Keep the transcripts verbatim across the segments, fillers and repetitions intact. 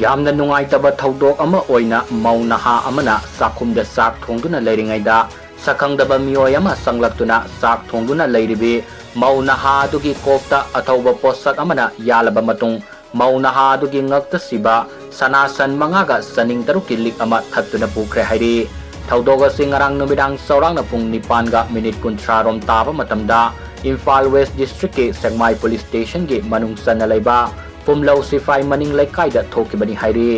ꯌꯥꯝꯅ ꯅꯨꯡꯉꯥꯏꯇꯕ ꯊꯧꯗꯣꯛ ꯑꯃ ꯑꯣꯏꯅ ꯃꯧ ꯅꯍꯥ ꯑꯃꯅ ꯆꯥꯛꯈꯨꯝꯗ ꯆꯥꯛ ꯊꯣꯡꯗꯨꯅ ꯂꯩꯔꯤꯉꯩꯗ ꯁꯛꯈꯪꯗꯕ ꯃꯤꯑꯣꯏ ꯑꯃ ꯆꯪꯂꯛꯇꯨꯅ ꯆꯥꯛ ꯊꯣꯡꯗꯨꯅ ꯂꯩꯔꯤꯕꯤ ꯃꯧ ꯅꯍꯥ ꯑꯗꯨꯒꯤ ꯀꯣꯛꯇ ꯑꯊꯧꯕ ꯄꯣꯠꯁꯛ ꯑꯃꯅ ꯌꯥꯜꯂꯕ ꯃꯇꯨꯡ ꯃꯧ ꯅꯍꯥ ꯑꯗꯨꯒꯤ ꯉꯛꯇ ꯁꯤꯕ ꯁꯅꯥ ꯁꯟ ꯃꯉꯥꯒ ꯆꯅꯤꯡ ꯇꯔꯨꯛꯀꯤ ꯂꯤꯛ ꯑꯃ ꯊꯠꯇꯨꯅ ꯄꯨꯈ꯭ꯔꯦ ꯍꯥꯏꯔꯤ꯫ ꯊꯧꯗꯣꯛ ꯑꯁꯤ ꯉꯔꯥꯡ ꯅꯨꯃꯤꯗꯥꯡ ꯆꯥꯎꯔꯥꯛꯅ ꯄꯨꯡ ꯅꯤꯄꯥꯟꯒ ꯃꯤꯅꯤꯠ ꯀꯨꯟꯊ꯭ꯔꯥ ꯔꯣꯝ ꯇꯥꯕ ꯃꯇꯝꯗ ꯏꯝꯐꯥꯜ ꯋꯦꯁ ꯗꯤꯁꯇ꯭ꯔꯤꯛꯀꯤ ꯁꯦꯛꯃꯥꯏ ꯄꯨꯂꯤꯁ ꯁ꯭ꯇꯦꯁꯟꯒꯤ ꯃꯅꯨꯡ ꯆꯟꯅ ꯂꯩꯕ ꯐꯨꯝꯂꯧ ꯁꯤꯐꯥꯏ ꯃꯅꯤꯡ ꯂꯩꯀꯥꯏꯗ ꯊꯣꯛꯈꯤꯕꯅꯤ ꯍꯥꯏꯔꯤ꯫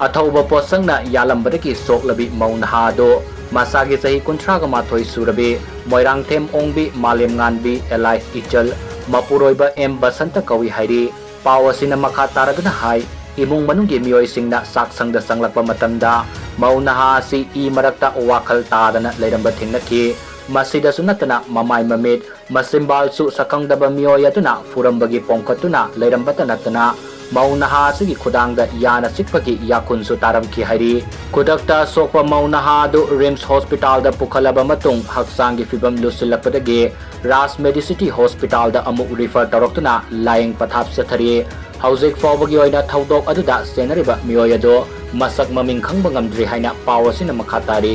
ꯑꯊꯧꯕ ꯄꯣꯠꯁꯛꯅ ꯌꯥꯜꯂꯝꯕꯗꯒꯤ ꯁꯣꯛꯂꯕꯤ ꯃꯧ ꯅꯍꯥ ꯑꯗꯨ ꯃꯁꯥꯒꯤ ꯆꯍꯤ ꯀꯨꯟꯊ꯭ꯔꯥꯒ ꯃꯥꯊꯣꯏ ꯁꯨꯔꯕꯤ ꯃꯣꯏꯔꯥꯡꯊꯦꯝ ꯑꯣꯡꯕꯤ ꯃꯥꯂꯦꯝꯉꯥꯟꯕꯤ ꯑꯦꯂꯥꯏꯁ ꯏꯆꯜ ꯃꯄꯨꯔꯣꯏꯕ ꯑꯦꯝ ꯕꯁꯟꯇ ꯀꯧꯏ ꯍꯥꯏꯔꯤ꯫ ꯄꯥꯎ ꯑꯁꯤꯅ ꯃꯈꯥ ꯇꯥꯔꯗꯨꯅ ꯍꯥꯏ, ꯏꯃꯨꯡ ꯃꯅꯨꯡꯒꯤ ꯃꯤꯑꯣꯏꯁꯤꯡꯅ ꯆꯥꯛꯁꯪꯗ ꯆꯪꯂꯛꯄ ꯃꯇꯝꯗ ꯃꯧ ꯅꯍꯥ ꯑꯁꯤ ꯏ ꯃꯔꯛꯇ ꯋꯥꯈꯜ ꯇꯥꯗꯅ ꯂꯩꯔꯝꯕ ꯊꯦꯡꯅꯈꯤ꯫ ꯃꯁꯤꯗꯁꯨ ꯅꯠꯇꯅ ꯃꯃꯥꯏ ꯃꯃꯤꯠ, ꯃꯆꯤꯝꯕꯥꯜꯁꯨ ꯁꯛꯈꯪꯗꯕ ꯃꯤꯑꯣꯏ ꯑꯗꯨꯅ ꯐꯨꯔꯝꯕꯒꯤ ꯄꯣꯝꯈꯠꯇꯨꯅ ꯂꯩꯔꯝꯕꯇ ꯅꯠꯇꯅ ꯃꯧ ꯅꯍꯥ ꯑꯁꯤꯒꯤ ꯈꯨꯗꯥꯡꯗ ꯌꯥꯅ ꯆꯤꯛꯄꯒꯤ ꯌꯥꯈꯨꯟꯁꯨ ꯇꯥꯔꯝꯈꯤ ꯍꯥꯏꯔꯤ꯫ ꯈꯨꯗꯛꯇ ꯑꯁꯣꯛꯄ ꯃꯧ ꯅꯍꯥ ꯑꯗꯨ ꯔꯤꯝꯁ ꯍꯣꯁꯄꯤꯇꯥꯜꯗ ꯄꯨꯈꯠꯂꯕ ꯃꯇꯨꯡ ꯍꯛꯆꯥꯡꯒꯤ ꯐꯤꯕꯝ ꯂꯨꯁꯤꯜꯂꯛꯄꯗꯒꯤ ꯔꯥꯖ ꯃꯦꯗꯤꯁꯤꯇꯤ ꯍꯣꯁꯄꯤꯇꯥꯜꯗ ꯑꯃꯨꯛ ꯔꯤꯐꯔ ꯇꯧꯔꯛꯇꯨꯅ ꯂꯥꯌꯦꯡ ꯄꯊꯥꯞ ꯆꯠꯊꯔꯤ꯫ ꯍꯧꯖꯤꯛ ꯐꯥꯎꯕꯒꯤ ꯑꯣꯏꯅ ꯊꯧꯗꯣꯛ ꯑꯗꯨꯗ ꯆꯦꯟꯅꯔꯤꯕ ꯃꯤꯑꯣꯏ ꯑꯗꯨ ꯃꯁꯛ ꯃꯃꯤꯡ ꯈꯪꯕ ꯉꯝꯗ꯭ꯔꯤ ꯍꯥꯏꯅ ꯄꯥꯎ ꯑꯁꯤꯅ ꯃꯈꯥ ꯇꯥꯔꯤ꯫